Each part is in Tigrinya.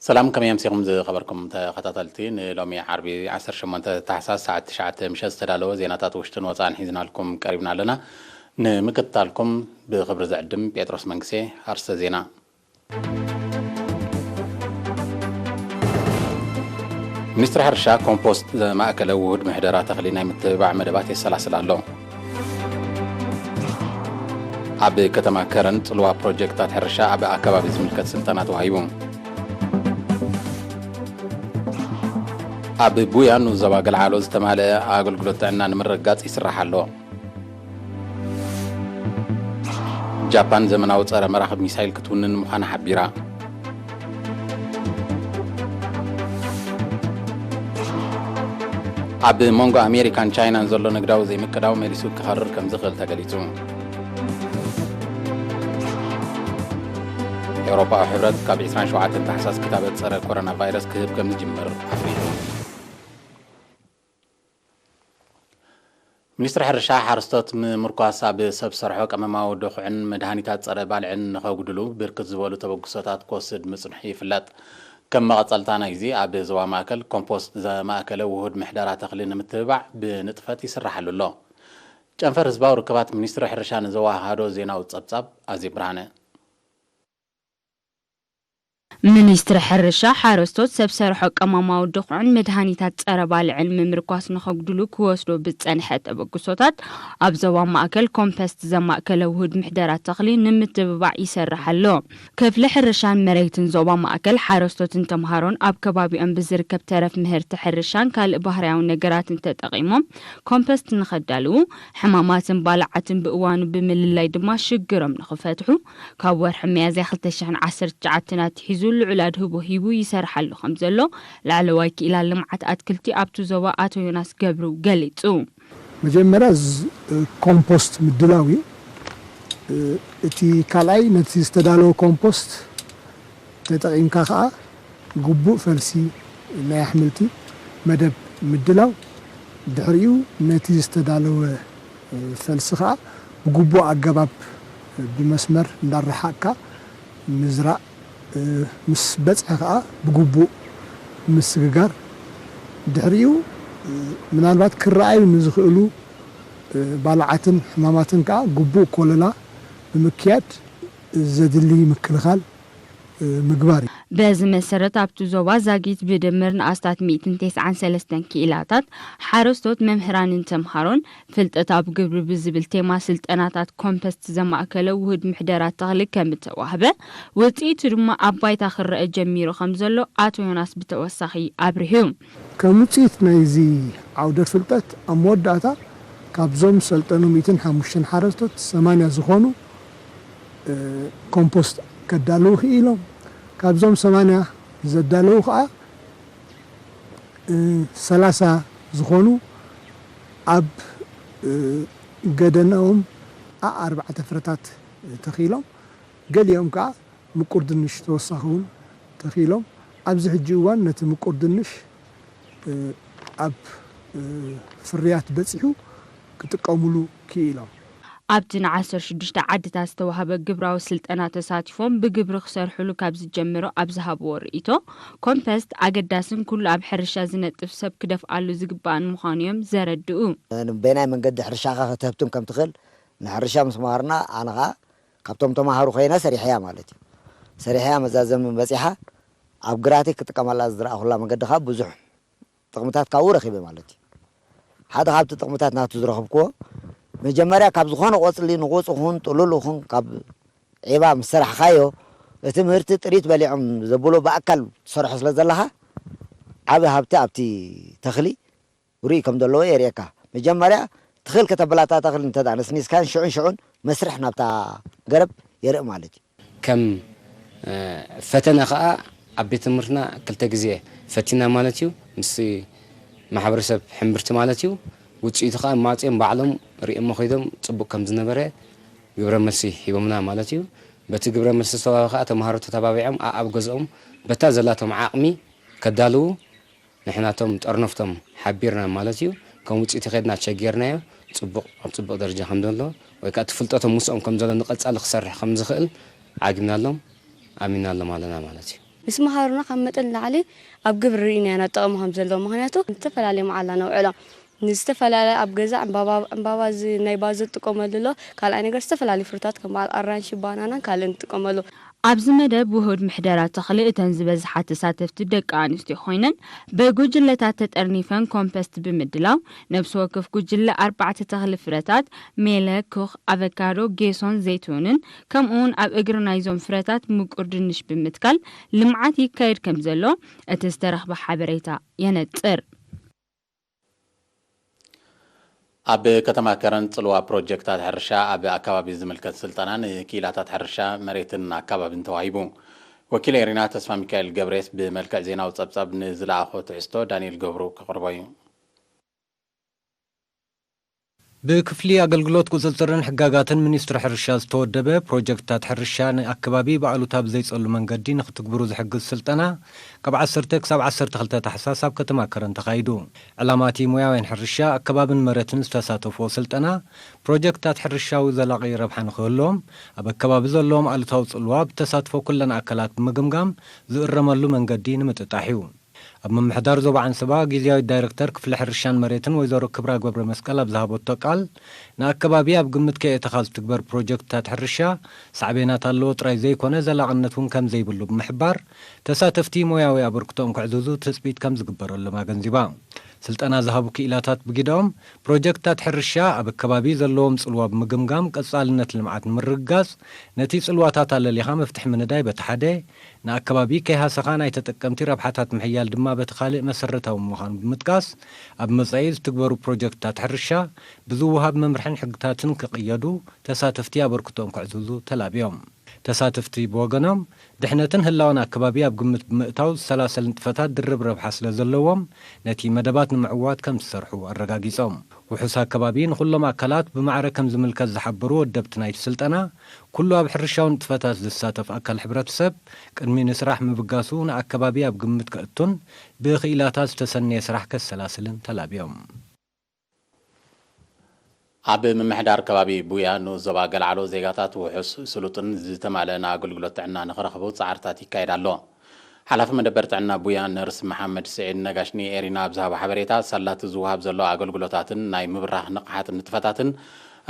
ሰላም፣ ከመይ ኣምሲኹም ዝኸበርኩም ተኸታተልቲ? ንሎሚ ዓርቢ ዓሰርተ ሸሞንተ ታሕሳስ ሰዓት ትሽዓተ ምሸት ዝተዳለወ ዜናታት ውሽጥን ወጻእን ሒዝናልኩም ቀሪብና ኣለና። ንምክትታልኩም ብኽብሪ ዝዕድም ጴጥሮስ መንግሴ። ኣርስተ ዜና። ሚኒስትሪ ሕርሻ ኮምፖስት ዘማእከለ ውሁድ ምሕደራ ተኽሊ ናይ ምትብባዕ መደባት የሰላስል ኣሎ። ኣብ ከተማ ከረን ጽልዋ ፕሮጀክትታት ሕርሻ ኣብ ኣከባቢ ዝምልከት ስልጠና ተዋሂቡ። ኣብ ቡያ ንኡስ ዞባ ገልዓሎ ዝተማልአ ኣገልግሎት ጥዕና ንምርግጋጽ ይስራሕ ኣሎ። ጃፓን ዘመናዊ ጸረ መራኽብ ሚሳይል ክትውንን ምዃና ሓቢራ። ኣብ መንጎ ኣሜሪካን ቻይናን ዘሎ ንግዳዊ ዘይምቅዳው መሊሱ ክኸርር ከም ዝኽእል ተገሊጹ። ኤውሮጳዊ ሕብረት ካብ ዕስራን ሸውዓተን ታሕሳስ ክታበት ጸረ ኮሮና ቫይረስ ክህብ ከም ዝጅምር ኣፍሊጡ። ሚኒስትሪ ሕርሻ፣ ሓረስቶት ምምርኳስ ኣብ ሰብ ሰርሖ ቀመማዊ ድኹዕን መድሃኒታት ጸረ ባልዕን ንኸጉድሉ ብርክት ዝበሉ ተበግሶታት ክወስድ ምጽንሑ ይፍለጥ። ከም መቐጸልታ ናይዚ፣ ኣብ ዞባ ማእከል ኮምፖስት ዘማእከለ ውሁድ ምሕደራ ተኽሊ ንምትብባዕ ብንጥፈት ይስራሓሉ ኣሎ። ጨንፈር ህዝባዊ ርክባት ሚኒስትሪ ሕርሻ ንዘወሃሃዶ ዜናዊ ጸብጻብ ኣዜብ ብርሃነ። ሚኒስትሪ ሕርሻ፣ ሓረስቶት ሰብ ሰርሖ ቀማማዊ ድኹዕን መድሃኒታት ጸረ ባልዕን ምምርኳስ ንኸጉድሉ ክወስዶ ብዝጸንሐ ተበግሶታት፣ ኣብ ዞባ ማእከል ኮምፐስት ዘማእከለ ውሁድ ምሕደራ ተኽሊ ንምትብባዕ ይሰርሕ ኣሎ። ክፍሊ ሕርሻን መሬትን ዞባ ማእከል፣ ሓረስቶትን ተምሃሮን ኣብ ከባቢኦም ብዝርከብ ተረፍ ምህርቲ ሕርሻን ካልእ ባህርያዊ ነገራትን ተጠቒሞም ኮምፐስት ንኸዳልዉ፣ ሕማማትን ባልዓትን ብእዋኑ ብምልላይ ድማ ሽግሮም ንኽፈትሑ፣ ካብ ወርሒ ሚያዝያ ክልተ ሽሕን ዓሰርተ ትሽዓተን ኣትሒዙ ልዑል ኣድህቦ ሂቡ ይሰርሓሉ ከም ዘሎ ላዕለዋይ ክኢላ ልምዓት ኣትክልቲ ኣብቲ ዞባ ኣቶ ዮናስ ገብሩ ገሊጹ። መጀመርያ ኮምፖስት ምድላው እዩ። እቲ ካልኣይ ነቲ ዝተዳለወ ኮምፖስት ተጠቒምካ ከዓ ግቡእ ፈልሲ ናይ ኣሕምልቲ መደብ ምድላው፣ ድሕሪኡ ነቲ ዝተዳለወ ፈልሲ ከዓ ብግቡእ ኣገባብ ብመስመር እንዳረሓቕካ ምዝራእ፣ ምስ በፅሐ ከዓ ብግቡእ ምስግጋር፣ ድሕሪኡ ምናልባት ክረኣዩ ንዝኽእሉ ባልዓትን ሕማማትን ከዓ ግቡእ ኮለላ ብምክያድ ዘድሊ ምክልኻል ምግባር እዩ። በዚ መሰረት ኣብቲ ዞባ ዛጊት ብድምር ንኣስታት ሚእትን ተስዓን ሰለስተን ክኢላታት ሓረስቶት፣ መምህራንን ተምሃሮን ፍልጠት ኣብ ግብሪ ብዝብል ቴማ ስልጠናታት ኮምፐስት ዘማእከለ ውሁድ ምሕደራ ተኽሊ ከምእተዋህበ፣ ውፅኢቱ ድማ ኣብ ባይታ ክረአ ጀሚሩ ከምዘሎ ኣቶ ዮናስ ብተወሳኺ ኣብሪሁ። ከም ውፅኢት ናይዚ ዓውደ ፍልጠት ኣብ መወዳእታ ካብዞም ዝሰልጠኑ ሚእትን ሓሙሽተን ሓረስቶት ሰማንያ ዝኾኑ ኮምፖስት ከዳልዉ ክኢሎም። ካብዞም ሰማንያ ዘዳለዉ ከዓ ሰላሳ ዝኾኑ ኣብ ገደናኦም ኣርባዕተ ፍረታት ተኺሎም፣ ገሊኦም ከዓ ምቁር ድንሽ ተወሳኺ እውን ተኺሎም። ኣብዚ ሕጂ እዋን ነቲ ምቁር ድንሽ ኣብ ፍርያት በፂሑ ክጥቀምሉ ክኢሎም። ኣብቲ ንዓሰርተ ሽዱሽተ ዓድታት ዝተዋህበ ግብራዊ ስልጠና ተሳቲፎም ብግብሪ ክሰርሕሉ ካብ ዝጀምሩ ኣብ ዝሃብዎ ርእይቶ፣ ኮምፐስት ኣገዳስን ኩሉ ኣብ ሕርሻ ዝነጥፍ ሰብ ክደፍኣሉ ዝግባእን ምዃኑ እዮም ዘረድኡ። በየናይ መንገዲ ሕርሻኻ ከተህብትም ከም ትኽእል ንሕርሻ ምስ መሃርና፣ ኣነ ኸዓ ካብቶም ተማሃሩ ኮይነ ሰሪሐያ ማለት እዩ። ሰሪሐያ መዛዘሚ በፂሓ ኣብ ግራተይ ክጥቀመላ ዝረኣኹላ መንገዲ ኸዓ ብዙሕ ጥቕምታት ካብኡ ረኺበ ማለት እዩ። ሓደ ካብቲ ጥቕምታት ናቱ ዝረኸብክዎ፣ መጀመርያ ካብ ዝኾነ ቆፅሊ ንቑፅ ይኹን ጥሉል ይኹን ካብ ዒባ ምስ ሰራሕኻዮ፣ እቲ ምህርቲ ጥሪት በሊዖም ዘብሎ ብኣካል ትሰርሖ ስለ ዘለኻ፣ ዓቢ ሃብቲ ኣብቲ ተኽሊ ርኡይ ከም ዘለዎ የርእየካ። መጀመርያ ትኽል ከተብላ እታ ተኽሊ እንተ ነስኒስካን ሽዑን ሽዑን መስርሕ ናብታ ገረብ የርኢ ማለት እዩ። ከም ፈተነ ከኣ ኣብ ቤት ትምህርትና ክልተ ግዜ ፈቲና ማለት እዩ። ምስ ማሕበረሰብ ሕምብርቲ ማለት እዩ። ውፅኢቱ ከኣ ማፅዮም ባዕሎም ርእዮሞ ከይዶም ፅቡቕ ከም ዝነበረ ግብረ መልሲ ሂቦምና ማለት እዩ። በቲ ግብረ መልሲ ዝተዋህበ ከኣ ተምሃሮ ተተባቢዖም ኣኣብ ገዝኦም በታ ዘላቶም ዓቕሚ ከዳልዉ ንሕናቶም ጠርነፍቶም ሓቢርና ማለት እዩ። ከም ውፅኢቱ ከድና ቸጌርናዮ ፅቡቕ ኣብ ፅቡቕ ደረጃ ከም ዘሎ ወይ ከዓ እቲ ፍልጠቶም ምስኦም ከም ዘሎ ንቐፃሊ ክሰርሕ ከም ዝኽእል ዓጊብናሎም ኣሚናሎም ኣለና ማለት እዩ። ምስ መሃሩና ካብ መጠን ንላዕሊ ኣብ ግብሪ ርኢና ኢና ጥቕሚ ከም ዘለዎ። ምኽንያቱ ዝተፈላለየ መዓላ ነውዕሎ። ንዝተፈላለየ ኣብ ገዛ ዕምባባ፣ ዕምባባ እዚ ናይ ባዞ ትጥቀመሉ ኣሎ። ካልኣይ ነገር ዝተፈላለዩ ፍሩታት ከም በዓል ኣራንሺ፣ ባናናን ካልእን ንጥቀመሉ። ኣብዚ መደብ ውሁድ ምሕደራ ተኽሊ እተን ዝበዝሓ ተሳተፍቲ ደቂ ኣንስትዮ ኮይነን ብጉጅለታት ተጠርኒፈን ኮምፐስት ብምድላው ነብሲ ወከፍ ጉጅለ ኣርባዕተ ተኽሊ ፍረታት ሜለ፣ ኩኽ፣ ኣቨካዶ፣ ጌሶን ዘይቱንን ከምኡውን ኣብ እግሪ ናይዞም ፍረታት ምቁር ድንሽ ብምትካል ልምዓት ይካየድ ከም ዘሎ እቲ ዝተረኽበ ሓበሬታ የነጽር። ኣብ ከተማ ከረን ጽልዋ ፕሮጀክታት ሕርሻ ኣብ ኣከባቢ ዝምልከት ስልጠና ንክኢላታት ሕርሻ መሬትን ኣከባብን ተዋሂቡ። ወኪል ኤሪና ተስፋ ሚካኤል ገብሬስ ብመልክዕ ዜናዊ ጸብጻብ ንዝለኣኾ ትሕዝቶ ዳንኤል ገብሩ ከቕርቦ እዩ። ብክፍሊ ኣገልግሎት ቁጽጽርን ሕጋጋትን ሚኒስትሪ ሕርሻ ዝተወደበ ፕሮጀክትታት ሕርሻ ንኣከባቢ ብኣሉታ ብዘይጸሉ መንገዲ ንክትግብሩ ዝሕግዝ ስልጠና ካብ ዓሰርተ ክሳብ ዓሰርተ ክልተ ታሕሳስ ኣብ ከተማ ከረን ተኻይዱ። ዕላማ እቲ ሞያውያን ሕርሻ፣ ኣከባብን መሬትን ዝተሳተፍዎ ስልጠና፣ ፕሮጀክትታት ሕርሻዊ ዘላቒ ረብሓ ንኽህልዎም፣ ኣብ ኣከባቢ ዘለዎም ኣሉታዊ ጽልዋ ብተሳትፎ ኩለን ኣካላት ብምግምጋም ዝእረመሉ መንገዲ ንምጥጣሕ እዩ። ኣብ ምምሕዳር ዞባ ዓንሰባ ግዝያዊ ዳይረክተር ክፍሊ ሕርሻን መሬትን ወይዘሮ ክብራ ገብረ መስቀል ኣብ ዝሃበቶ ቃል፣ ንኣከባቢ ኣብ ግምት ከየእተኻ ዝትግበር ፕሮጀክትታት ሕርሻ ሳዕቤናት ኣለዎ ጥራይ ዘይኮነ ዘላቕነት እውን ከም ዘይብሉ ብምሕባር፣ ተሳተፍቲ ሞያዊ ኣበርክቶኦም ከዕዝዙ ትጽቢት ከም ዝግበረሎም ኣገንዚባ። ስልጠና ዝሃቡ ክኢላታት ብግደኦም፣ ፕሮጀክትታት ሕርሻ ኣብ ኣከባቢ ዘለዎም ጽልዋ ብምግምጋም ቀጻልነት ልምዓት ንምርግጋጽ፣ ነቲ ጽልዋታት ኣለሊኻ መፍትሒ ምንዳይ በቲ ሓደ፣ ንኣከባቢ ከይሃሰኻ ናይ ተጠቀምቲ ረብሓታት ምሕያል ድማ በቲ ካልእ መሰረታዊ ምዃኑ ብምጥቃስ፣ ኣብ መጻኢ ዝትግበሩ ፕሮጀክትታት ሕርሻ ብዝወሃብ መምርሕን ሕግታትን ክቕየዱ ተሳተፍቲ ኣበርክቶኦም ከዕዝዙ ተላብዮም። ተሳተፍቲ ብወገኖም፣ ድሕነትን ህላወን ኣከባቢ ኣብ ግምት ብምእታው ዝሰላሰል ንጥፈታት ድርብ ረብሓ ስለ ዘለዎም፣ ነቲ መደባት ንምዕዋት ከም ዝሰርሑ ኣረጋጊጾም። ውሑስ ኣከባቢ ንኹሎም ኣካላት ብማዕረ ከም ዝምልከት ዝሓበሩ ወደብቲ ናይቲ ስልጠና፣ ኩሉ ኣብ ሕርሻዊ ንጥፈታት ዝሳተፍ ኣካል ሕብረተሰብ፣ ቅድሚ ንስራሕ ምብጋሱ ንኣከባቢ ኣብ ግምት ከእቱን ብኽኢላታት ዝተሰነየ ስራሕ ከሰላስልን ተላብዮም። ኣብ ምምሕዳር ከባቢ ቡያ ንኡስ ዞባ ገለዓሎ ዜጋታት ውሑስ፣ ስሉጥን ዝተማልአን ኣገልግሎት ጥዕና ንኽረኽቡ ጻዕርታት ይካየድ ኣሎ። ሓላፊ መደበር ጥዕና ቡያ ነርስ መሓመድ ስዒድ ነጋሽ ንኤሪና ኣብ ዝሃቦ ሓበሬታ፣ ሳላቲ ዝወሃብ ዘሎ ኣገልግሎታትን ናይ ምብራኽ ንቕሓት ንጥፈታትን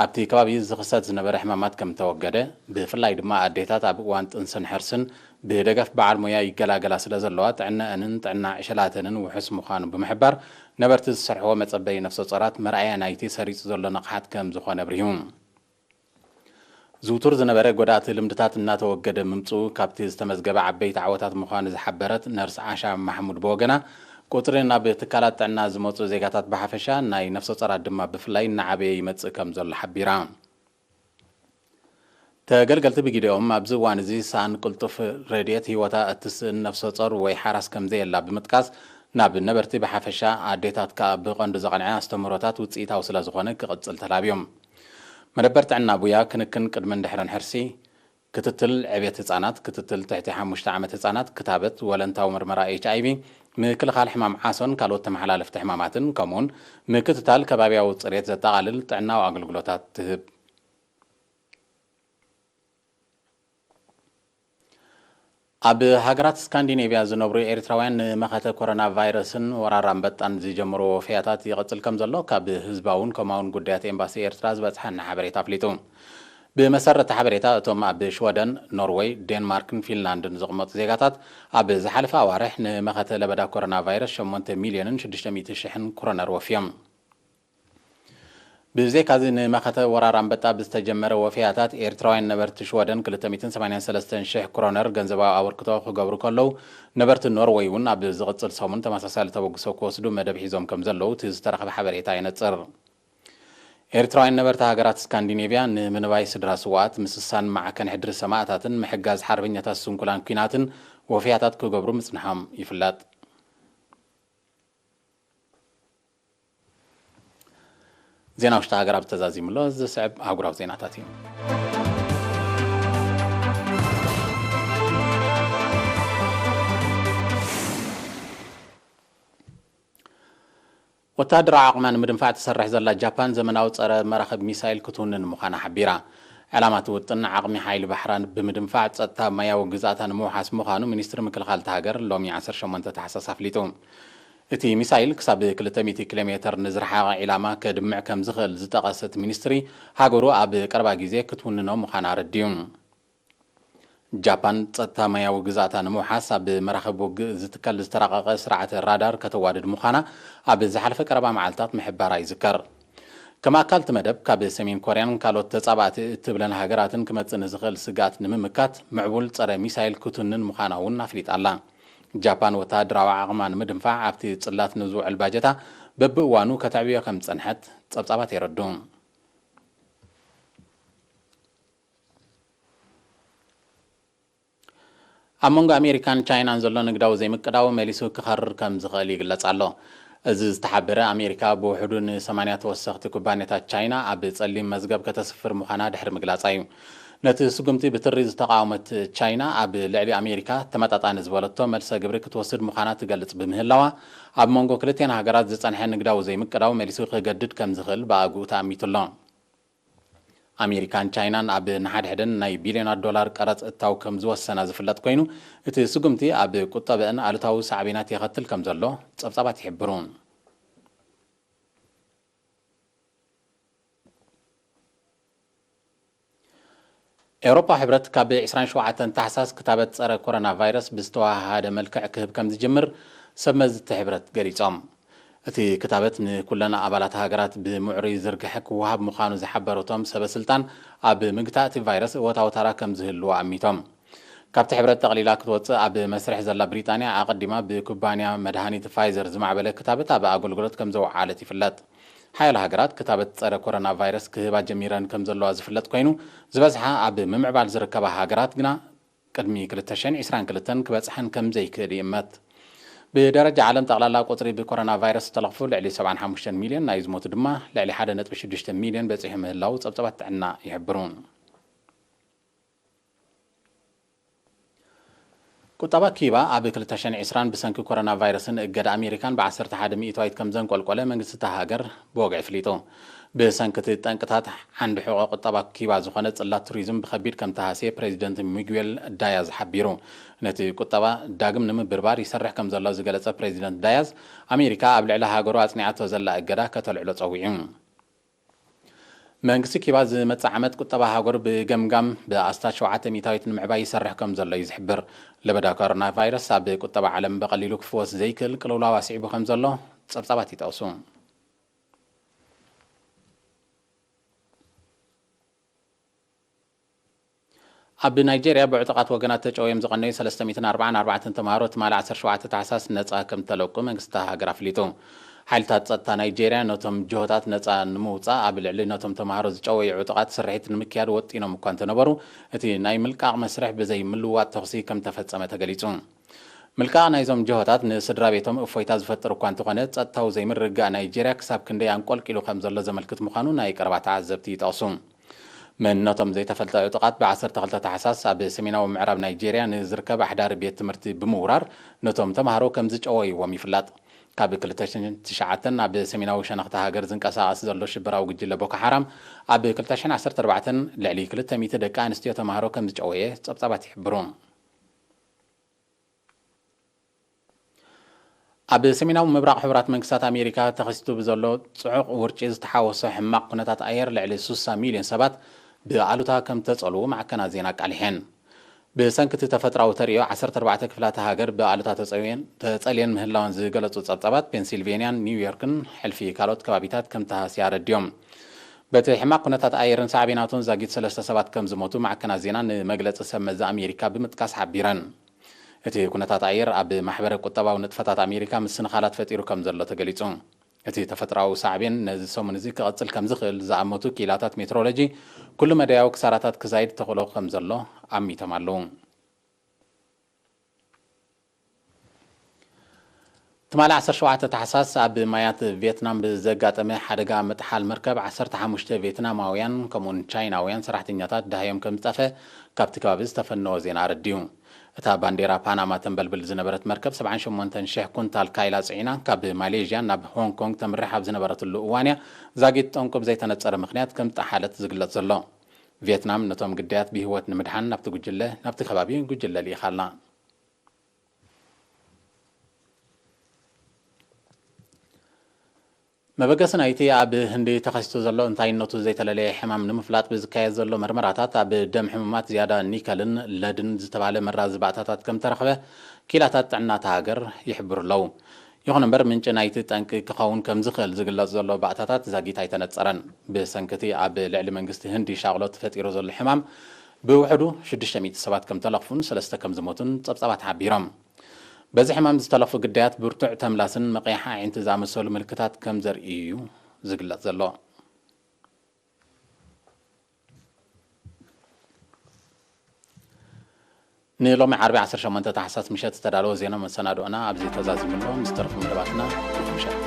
ኣብቲ ከባቢ ዝኽሰት ዝነበረ ሕማማት ከም ተወገደ፣ ብፍላይ ድማ ኣዴታት ኣብ እዋን ጥንስን ሕርስን ብደገፍ በዓል ሞያ ይገላገላ ስለ ዘለዋ፣ ጥዕነአንን ጥዕና ዕሸላተንን ውሑስ ምዃኑ ብምሕባር፣ ነበርቲ ዝሰርሕዎ መጸበዪ ነፍሰ ጾራት መርኣያ ናይቲ ሰሪጹ ዘሎ ንቕሓት ከም ዝኾነ ኣብሪሁ። ዝውቱር ዝነበረ ጎዳእቲ ልምድታት እናተወገደ ምምጽኡ ካብቲ ዝተመዝገበ ዓበይቲ ዓወታት ምዃኑ ዝሓበረት ነርስ ዓሻ ማሕሙድ ብወገና፣ ቁጽሪ ናብ ትካላት ጥዕና ዝመጹ ዜጋታት ብሓፈሻ፣ ናይ ነፍሰ ጾራት ድማ ብፍላይ እናዓበየ ይመጽእ ከም ዘሎ ሓቢራ። ተገልገልቲ ብግዲኦም፣ ኣብዚ እዋን እዚ ሳን ቅልጡፍ ረድኤት ህይወታ እትስእን ነፍሰ ጾር ወይ ሓራስ ከም ዘየላ ብምጥቃስ፣ ናብ ነበርቲ ብሓፈሻ፣ ኣዴታት ከኣ ብቐንዱ ዘቐንዐ ኣስተምህሮታት ውጽኢታዊ ስለ ዝኾነ ክቕጽል ተላብዮም። መደበር ጥዕና ቡያ፣ ክንክን ቅድምን ድሕርን ሕርሲ፣ ክትትል ዕቤት ህጻናት፣ ክትትል ትሕቲ ሓሙሽተ ዓመት ህጻናት፣ ክታበት፣ ወለንታዊ ምርመራ ኤች ኣይ ቪ፣ ምክልኻል ሕማም ዓሶን ካልኦት ተመሓላለፍቲ ሕማማትን፣ ከምኡውን ምክትታል ከባብያዊ ጽሬት ዘጠቓልል ጥዕናዊ ኣገልግሎታት ትህብ። ኣብ ሃገራት ስካንዲኔቭያ ዝነብሩ ኤርትራውያን ንመኸተ ኮሮና ቫይረስን ወራር ኣንበጣን ዝጀመርዎ ወፈያታት ይቕጽል ከም ዘሎ ካብ ህዝባውን ኮማውን ጉዳያት ኤምባሲ ኤርትራ ዝበጽሐና ሓበሬታ ኣፍሊጡ። ብመሰረት እቲ ሓበሬታ፣ እቶም ኣብ ሽወደን፣ ኖርወይ፣ ዴንማርክን ፊንላንድን ዝቕመጡ ዜጋታት ኣብ ዝሓለፈ ኣዋርሕ ንመኸተ ለበዳ ኮሮና ቫይረስ ሸሞንተ ሚልዮንን ሽዱሽተ ሚእቲ ሽሕን ክሮነር ወፍዮም። ብዘይካዚ ንመኸተ ወራር ኣንበጣ ብዝተጀመረ ወፈያታት ኤርትራውያን ነበርቲ ሽወደን ክልተ ሚእትን ሰማንያን ሰለስተን ሽሕ ክሮነር ገንዘባዊ ኣበርክቶ ክገብሩ ከለዉ፣ ነበርቲ ኖርወይ እውን ኣብ ዝቕጽል ሰሙን ተመሳሳሊ ተበግሶ ክወስዱ መደብ ሒዞም ከም ዘለዉ እቲ ዝተረኸበ ሓበሬታ የነጽር። ኤርትራውያን ነበርቲ ሃገራት ስካንዲኔቭያ ንምንባይ ስድራ ስውኣት፣ ምስሳን ማዕከን ሕድሪ ሰማእታትን ምሕጋዝ ሓርበኛታት ስንኩላን ኲናትን ወፈያታት ክገብሩ ምጽንሖም ይፍለጥ። ዜና ውሽጢ ሃገር ኣብ ተዛዚሙ ኣሎ። ዝስዕብ ኣህጉራዊ ዜናታት እዩ። ወተሃደራዊ ዓቕማ ንምድንፋዕ ትሰርሕ ዘላ ጃፓን፣ ዘመናዊ ጸረ መራኽብ ሚሳይል ክትውንን ምዃና ሓቢራ። ዕላማ እቲ ውጥን ዓቕሚ ሓይሊ ባሕራ ብምድንፋዕ ጸጥታ ማያዊ ግዝኣታ ንምውሓስ ምዃኑ ሚኒስትሪ ምክልኻል እታ ሃገር ሎሚ ዓሰርተ ሸሞንተ ታሕሳስ ኣፍሊጡ። እቲ ሚሳይል ክሳብ ክልተ ሚእቲ ኪሎ ሜተር ንዝረሓቐ ዒላማ ከድምዕ ከም ዝኽእል ዝጠቐሰ እቲ ሚኒስትሪ፣ ሃገሩ ኣብ ቀረባ ግዜ ክትውንኖ ምዃና ኣረዲኡ። ጃፓን ጸጥታ ማያዊ ግዝኣታ ንምውሓስ ኣብ መራኽብ ውግእ ዝትከል ዝተራቐቐ ስርዓተ ራዳር ከተዋድድ ምዃና ኣብ ዝሓለፈ ቀረባ መዓልታት ምሕባራ ይዝከር። ከም ኣካል እቲ መደብ፣ ካብ ሰሜን ኮርያን ካልኦት ተጻባእቲ እትብለን ሃገራትን ክመጽእ ንዝኽእል ስግኣት ንምምካት ምዕቡል ጸረ ሚሳይል ክትውንን ምዃና እውን ኣፍሊጣ ኣላ። ጃፓን ወተሃደራዊ ዓቕማ ንምድንፋዕ ኣብቲ ጽላት ንዝውዕል ባጀታ በብእዋኑ ከተዕብዮ ከም ዝጸንሐት ጸብጻባት የረድኡ። ኣብ መንጎ ኣሜሪካን ቻይናን ዘሎ ንግዳዊ ዘይምቅዳው መሊሱ ክኸርር ከም ዝኽእል ይግለጽ ኣሎ። እዚ ዝተሓበረ፣ ኣሜሪካ ብውሕዱ ንሰማንያ ተወሰኽቲ ኩባንያታት ቻይና ኣብ ጸሊም መዝገብ ከተስፍር ምዃና ድሕሪ ምግላጻ እዩ። ነቲ ስጉምቲ ብትሪ ዝተቓወመት ቻይና፣ ኣብ ልዕሊ ኣሜሪካ ተመጣጣኒ ዝበለቶ መልሰ ግብሪ ክትወስድ ምዃና ትገልጽ ብምህላዋ፣ ኣብ መንጎ ክልቲኣን ሃገራት ዝጸንሐ ንግዳዊ ዘይምቅዳው መሊሱ ክገድድ ከም ዝኽእል ብኣግኡ ተኣሚቱ ኣሎ። ኣሜሪካን ቻይናን ኣብ ንሓድሕደን ናይ ቢልዮናት ዶላር ቀረጽ እታው ከም ዝወሰና ዝፍለጥ ኮይኑ፣ እቲ ስጉምቲ ኣብ ቁጠበአን ኣሉታዊ ሳዕቤናት የኸትል ከም ዘሎ ጸብጻባት ይሕብሩ። ኤውሮፓ ሕብረት ካብ ዕስራን ሸውዓተን ታሕሳስ ክታበት ጸረ ኮሮና ቫይረስ ብዝተዋሃደ መልክዕ ክህብ ከም ዝጅምር ሰብ መዚ እቲ ሕብረት ገሊጾም። እቲ ክታበት ንኩለን ኣባላት ሃገራት ብምዕሩይ ዝርግሐ ክወሃብ ምዃኑ ዝሓበሩ እቶም ሰበ ስልጣን፣ ኣብ ምግታእ እቲ ቫይረስ እወታዊ ተራ ከም ዝህልዎ ኣሚቶም። ካብቲ ሕብረት ጠቕሊላ ክትወጽእ ኣብ መስርሕ ዘላ ብሪጣንያ፣ ኣቐዲማ ብኩባንያ መድሃኒት ፋይዘር ዝማዕበለ ክታበት ኣብ ኣገልግሎት ከም ዘውዓለት ይፍለጥ። ሓያሎ ሃገራት ክታበት ጸረ ኮሮና ቫይረስ ክህባ ጀሚረን ከም ዘለዋ ዝፍለጥ ኮይኑ፣ ዝበዝሓ ኣብ ምምዕባል ዝርከባ ሃገራት ግና ቅድሚ ክልተ ሽሕን ዕስራን ክልተን ክበጽሐን ከም ዘይክእል ይእመት። ብደረጃ ዓለም፣ ጠቕላላ ቁጽሪ ብኮሮና ቫይረስ ዝተለኽፉ ልዕሊ ሰብዓን ሓሙሽተን ሚልዮን፣ ናይ ዝሞቱ ድማ ልዕሊ ሓደ ነጥቢ ሽዱሽተ ሚልዮን በጺሑ ምህላው ጸብጻባት ጥዕና ይሕብሩ። ቁጠባ ኪባ ኣብ ክልተ ሽሕን ዕስራን ብሰንኪ ኮሮና ቫይረስን እገዳ ኣሜሪካን ብ ዓሰርተ ሓደ ሚእታዊት ከም ዘንቆልቆለ መንግስቲ እታ ሃገር ብወግዒ ኣፍሊጡ። ብሰንኪ እቲ ጠንቅታት፣ ዓንዲ ሕቖ ቁጠባ ኪባ ዝኾነ ጽላት ቱሪዝም ብኸቢድ ከም ተሃስየ ፕሬዚደንት ሚጉዌል ዳያዝ ሓቢሩ። ነቲ ቁጠባ ዳግም ንምብርባር ይሰርሕ ከም ዘሎ ዝገለጸ ፕሬዚደንት ዳያዝ፣ ኣሜሪካ ኣብ ልዕሊ ሃገሩ ኣጽኒዓቶ ዘላ እገዳ ከተልዕሎ ጸዊዑ። መንግስቲ ኪባ ዝመጽእ ዓመት ቁጠባ ሃገሩ ብገምጋም ብኣስታት ሸውዓተ ሚእታዊት ንምዕባይ ይሰርሕ ከም ዘሎ እዩ ዝሕብር። ለበዳ ኮሮና ቫይረስ ኣብ ቁጠባ ዓለም ብቐሊሉ ክፍወስ ዘይክእል ቅልውላው ኣስዒቡ ከም ዘሎ ጸብጻባት ይጠቕሱ። ኣብ ናይጄርያ ብዕጡቓት ወገናት ተጨውዮም ዝቐነዩ ሰለስተ ሚእትን ኣርባዓን ኣርባዕተን ተምሃሮ ትማሊ ዓሰርተ ሸውዓተ ታሕሳስ ነጻ ከም ተለቁ መንግስቲ እታ ሃገር ኣፍሊጡ። ሓይልታት ጸጥታ ናይጄርያ ነቶም ጅሆታት ነጻ ንምውጻእ ኣብ ልዕሊ ነቶም ተምሃሮ ዝጨወዩ ዕጡቓት ስርሒት ንምክያድ ወጢኖም እኳ እንተነበሩ፣ እቲ ናይ ምልቃቕ መስርሕ ብዘይ ምልውዋጥ ተኹሲ ከም ተፈጸመ ተገሊጹ። ምልቃቕ ናይዞም ጅሆታት ንስድራ ቤቶም እፎይታ ዝፈጥር እኳ እንተኾነ፣ ጸጥታዊ ዘይምርግጋእ ናይጄርያ ክሳብ ክንደይ ኣንቆልቂሉ ከም ዘሎ ዘመልክት ምዃኑ ናይ ቀረባ ተዓዘብቲ ይጠቕሱ። መንነቶም ዘይተፈልጠ ዕጡቓት ብ ዓሰርተ ክልተ ታሕሳስ ኣብ ሰሜናዊ ምዕራብ ናይጄርያ ንዝርከብ ኣሕዳሪ ቤት ትምህርቲ ብምውራር ነቶም ተምሃሮ ከም ዝጨወይዎም ይፍለጥ። ካብ ክልተ ሽሕን ትሽዓተን ኣብ ሰሜናዊ ሸነኽቲ ሃገር ዝንቀሳቐስ ዘሎ ሽበራዊ ጉጅለ ቦኮ ሓራም፣ ኣብ ክልተ ሽሕን ዓሰርተ ኣርባዕተን ልዕሊ ክልተ ሚእቲ ደቂ ኣንስትዮ ተምሃሮ ከም ዝጨወየ ጸብጻባት ይሕብሩ። ኣብ ሰሜናዊ ምብራቕ ሕቡራት መንግስታት ኣሜሪካ ተኸሲቱ ብዘሎ ጽዑቕ ውርጪ ዝተሓወሶ ሕማቕ ኩነታት ኣየር፣ ልዕሊ ስሳ ሚልዮን ሰባት ብኣሉታ ከም ተጸልዉ ማዕከናት ዜና ኣቃሊሐን። ብሰንኪ እቲ ተፈጥሮኣዊ ተርእዮ፣ ዓሰርተ ኣርባዕተ ክፍላተ ሃገር ብኣሉታ ተጸውየን-፣ ተጸልየን ምህላወን ዝገለጹ ጸብጻባት፣ ፔንሲልቬንያን ኒውዮርክን ሕልፊ ካልኦት ከባቢታት ከም ተሃስያ ኣረዲዮም። በቲ ሕማቕ ኩነታት ኣየርን ሳዕቤናቱን ዛጊት ሰለስተ ሰባት ከም ዝሞቱ ማዕከናት ዜና ንመግለጺ ሰብ መዚ ኣሜሪካ ብምጥቃስ ሓቢረን። እቲ ኩነታት ኣየር ኣብ ማሕበረ ቁጠባዊ ንጥፈታት ኣሜሪካ ምስንኻላት ፈጢሩ ከም ዘሎ ተገሊጹ። እቲ ተፈጥሮኣዊ ሳዕቤን ነዚ ሰሙን እዚ ክቐጽል ከም ዝኽእል ዝኣመቱ ክኢላታት ሜትሮሎጂ፣ ኩሉ መዳያዊ ክሳራታት ክዛይድ ተኽእሎ ከም ዘሎ ኣሚቶም ኣለዉ። ትማሊ ዓሰርተ ሸውዓተ ታሕሳስ ኣብ ማያት ቪየትናም ብዘጋጠመ ሓደጋ ምጥሓል መርከብ ዓሰርተ ሓሙሽተ ቪየትናማውያን ከምኡውን ቻይናውያን ሰራሕተኛታት ደሃዮም ከም ዝጠፍአ ካብቲ ከባቢ ዝተፈነወ ዜና ኣረዲኡ። እታ ባንዴራ ፓናማ ተንበልብል ዝነበረት መርከብ ሰብዓን ሸሞንተን ሽሕ ኩንታል ካይላ ጽዒና ካብ ማሌዥያ ናብ ሆንግ ኮንግ ተምርሕ ኣብ ዝነበረትሉ እዋን እያ ዛጊት ጠንቁ ብዘይተነጸረ ምኽንያት ከም ዝጠሓለት ዝግለጽ ዘሎ። ቪየትናም ነቶም ግዳያት ብህይወት ንምድሓን ናብቲ ጉጅለ ናብቲ ከባቢ ጉጅለ ልኢኻ ኣላ። መበገሲ ናይቲ ኣብ ህንዲ ተኸሲቱ ዘሎ እንታይነቱ ዘይተለለየ ሕማም ንምፍላጥ ብዝካየድ ዘሎ መርመራታት ኣብ ደም ሕሙማት ዝያዳ ኒከልን ለድን ዝተባህለ መራዚ ባእታታት ከም ተረኽበ ክኢላታት ጥዕና እታ ሃገር ይሕብሩ ኣለዉ። ይኹን እምበር ምንጪ ናይቲ ጠንቂ ክኸውን ከም ዝኽእል ዝግለጽ ዘሎ ባእታታት ዛጊት ኣይተነጸረን። ብሰንኪ እቲ ኣብ ልዕሊ መንግስቲ ህንዲ ሻቕሎት ተፈጢሩ ዘሎ ሕማም ብውሕዱ ሽዱሽተ ሚእቲ ሰባት ከም ተለኽፉን ሰለስተ ከም ዝሞቱን ጸብጻባት ሓቢሮም። በዚ ሕማም ዝተለኽፉ ግዳያት ብርቱዕ ተምላስን መቐያሕ ኣዒንቲ ዝኣመሰሉ ምልክታት ከም ዘርእዩ እዩ ዝግለጽ ዘሎ። ንሎሚ ዓርቢ ዓሰርተ ሸሞንተ ታሕሳስ ምሸት ዝተዳለወ ዜና መሰናድኦና ኣብዚ ተዛዚሙ ኣሎ። ምስ ተረፉ መደባትና ርሑቕ ምሸት።